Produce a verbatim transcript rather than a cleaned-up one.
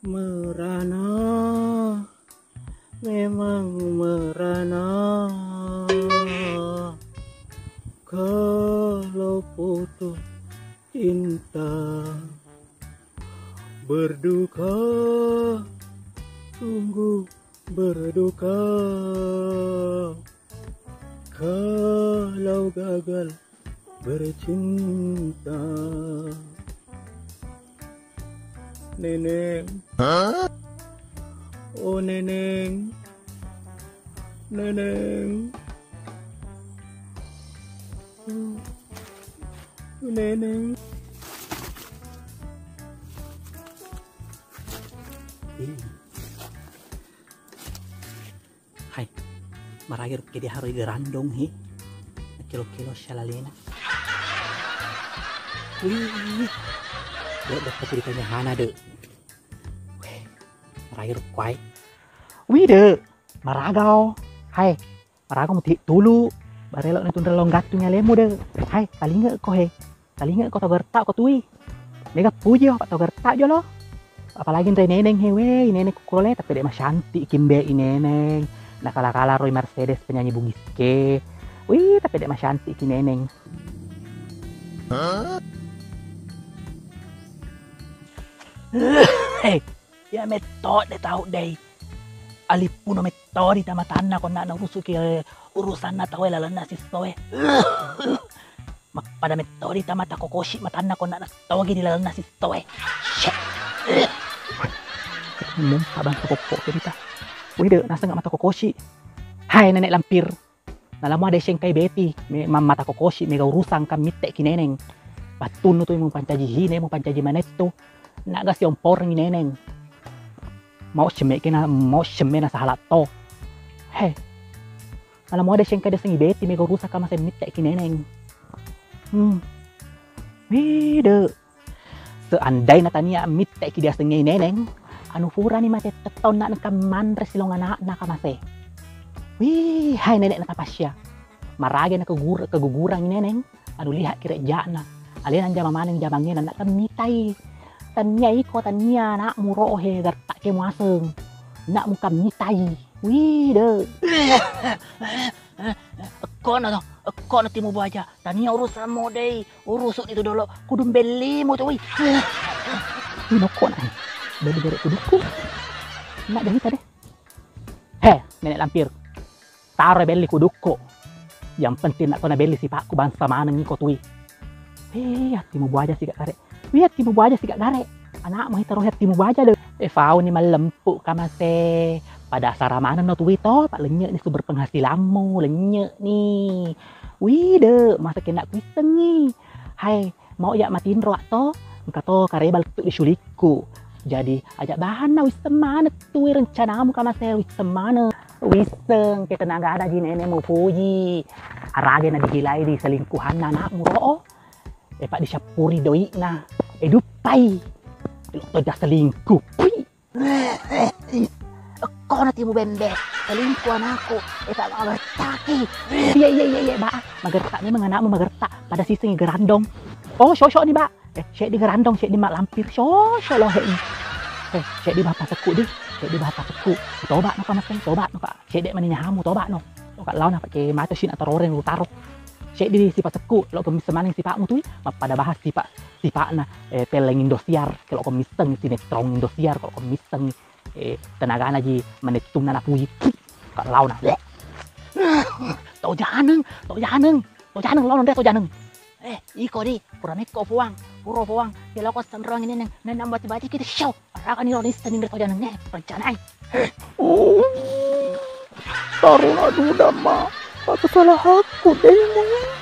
Merana, memang merana. Kalau putus cinta, berduka, sungguh berduka. Kalau gagal bercinta. Neneng. Oh, Neneng. Neneng. Neneng. Hai, maraga ro kede haro i gerandong he. Kilo-kilo syalalena. Wih, de' dapat ceritanya hana de'. Wih, maraga ro kuai. Wih de', maraga o. Hai, maraga muti tulu. Barelo ni tunra longgattung alemu de'. Hai, talinga ko he. Talinga ko tau gerta ko tui. Mega puji o, apa tau gerta jolo. Apalagi nre Neneng he, weh, i Neneng kukurole, tapi de' masanti kimbe i Neneng. Nakala-kala roi Mercedes penyanyi Bugis ke. Wih, tapi de' masanti ki Neneng. Hei, iya metto de' tau dei. Alippuno mettodi tamatanna konna naurusuki, eh, urusanna tauwe lalenna sistowe. Mappada mettodi tamata kokosi matanna konna nastogi di lalenna sistowe. Shit. Mumpa bangsa kokko cerita. Wede, naseng mata kokosi. Hai nenek lampir. Nalamu ada sengkai beti, me-, mammata kokosi, mega urusang kan mitte ki Neneng. Pattunnu tu mupancaji hine, mupancaji manetto. Naga siomporeng i Neneng. Mau semme kena, mau semme na sahala to. He. Nalamu ada sengkai desengi beti, mega urusang kan maseng mitte ki Neneng. Hmm. Wede. Seandaina tania mitte ki diasengnge i Neneng, anu furani matette taunna engka manre silong anakna kamase. Wih, hai nenek na kapasya. Maraga na kegur-, kegugurangi Neneng, anu lihat ki rejja'na. Alena njama maneng jamangnge nanna kan mitai. Tania iko, tania anakmu ro he, gertak ke muaseng. Anakmu kan mitai. Wih, de. Ekkono to, ekkono timu baja. Tania urusan modei, urusuk itu dolo. Kudu bellimu tu, wih. Ih, nokko na. Belli gare kudukku. Nak jadi tadi. He, nenek lampir. Taro belli kudukku. Yang penting nak kona belli sipakku bangsa maneng iko tui. Eh, hatimu buaja siga gare. Wih, hatimu buaja siga gare. Anakmu hita rohe hatimu buaja de. Eh, fauni mallempu kamase. Pada asara maneng no tui to, pak lenyek ni sumber penghasilanmu, lenyek ni. Wih, de, masa kena kuisengi. Hai, mau ya matinro to? Engka to kareba lettu di sulikku. Jadi, aja bahanna wisseng maneng tui rencanamu kamase wisseng maneng. Wisseng ke tenaga ada ji nenek mupuji. Arage na dihilai di selingkuhanna anakmu ro. Eh, pak dicappuri doi'na. Eh, duppai. Lo to ja selingkuh. Pui. Kono timu bembe. Selingkuh anakku. Eh, pak magertaki. Iya, iya, iya, iya, ba. Magertak memang anakmu magertak. Pada sisengi gerandong. Oh, sosok ni, ba. Eh, seddi gerandong, seddi mak lampir, sosok lohe ni. Eh, seddi bah pasekku di, seddi bah pasekku. Toba no kamase, toba no ka. Seddi mani nyahamu, toba no. Toka lawan apa ke matu sina taroreng lu taro. Seddi sipasekku, lo kemmis maneng sipakmu tui, mappada bahas sipak, sipakna, eh, pelleng Indosiar, kalau kemmiseng sinetron Indosiar, kalau kemmiseng, eh, tenagana ji menettunna napuji. Ka lawan. To janeng, to janeng, to janeng lawan deh to janeng. Eh, iko di, pura mekko puang, pura puang, ya loko senrong ini neng, neng nambah tiba kita show. Raga ni Ronis tadi ngerti jangan nih, rencana ai. Oh, taruna duda ma. Apa salah aku deh mau?